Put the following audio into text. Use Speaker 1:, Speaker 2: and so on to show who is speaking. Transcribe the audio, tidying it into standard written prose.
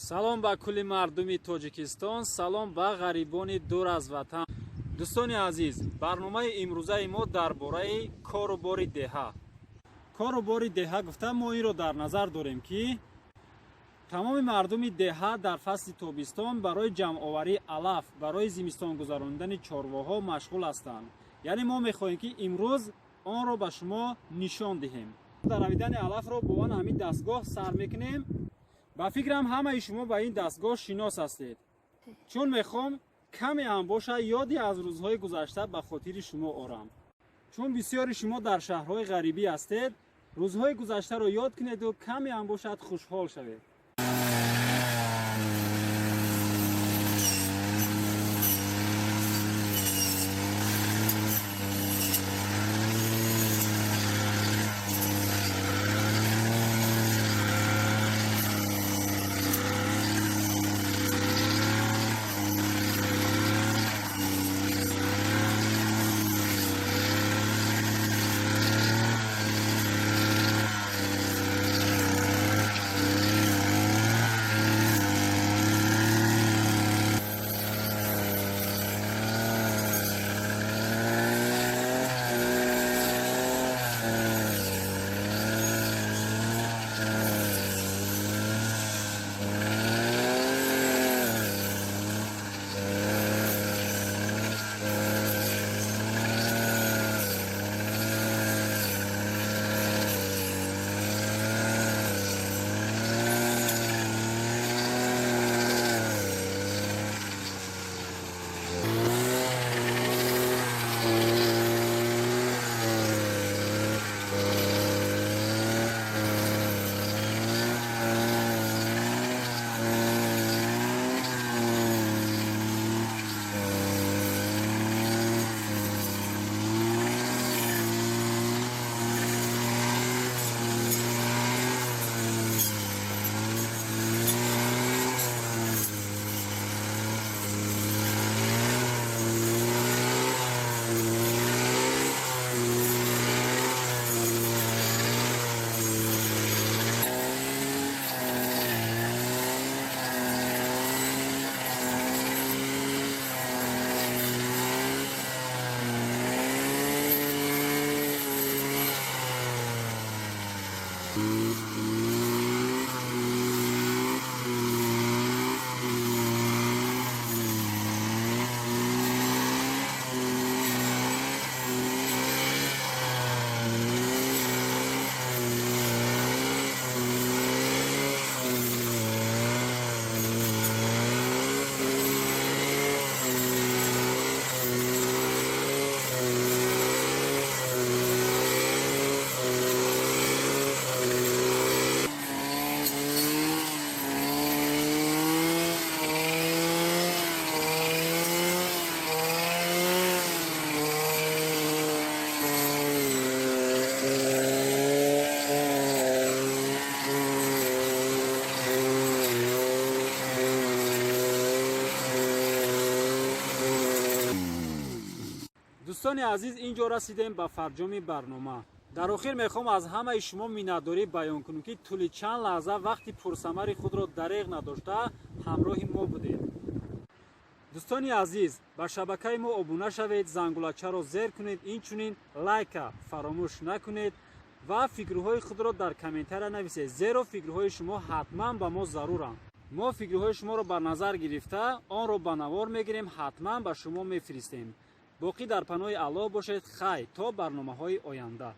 Speaker 1: Салом ба кулли мардуми Тоҷикистон, салом ба ғарибони дур аз ватан. Дӯстони азиз, барномаи имрӯзаи мо дар бораи кору бори деҳа. Кору бори деҳа гуфта мо инро дар назар дорем, ки тамоми мардуми деҳа дар фасли тобистон барои ҷамъоварии алаф, барои зимистон гузаронидани чорвоҳо машғул ҳастанд. Яъне мо мехоҳем, ки имрӯз онро ба шумо нишон диҳем. Даравидани алафро бо он ҳамин дастгоҳ сар мекунем. Ба фикрам, ҳамаи шумо ба ин дастгоҳ шинос ҳастед, чун мехоҳам каме ҳам боша ёде аз рӯзҳои гузашта ба хотири шумо орам. Чун бисёри шумо дар шаҳрҳои ғарибӣ ҳастед, рӯзҳои гузаштаро ёд кунеду каме ҳам бошад хушҳол шавед. Дӯстони азиз, ин ҷо расидем ба фарҷоми барнома. Дар охир мехоҳам аз ҳамаи шумо миннатдорӣ баён кунем, ки тӯли чанд лаҳза вақти пурсамари худро дареғ надошта ҳамроҳи мо будед. Дӯстони азиз, ба шабакаи мо обуна шавед, зангулачаро зер кунед, инчунин лайка фаромӯш накунед ва фикрҳои худро дар комментария нависед, зеро фикрҳои шумо ҳатман ба мо заруранд. Мо фикрҳои шуморо ба назар гирифта онро ба навор мегирем, ҳатман ба шумо мефиристем. Боқӣ дар паноҳи Аллоҳ бошед. Хай, то барномаҳои оянда.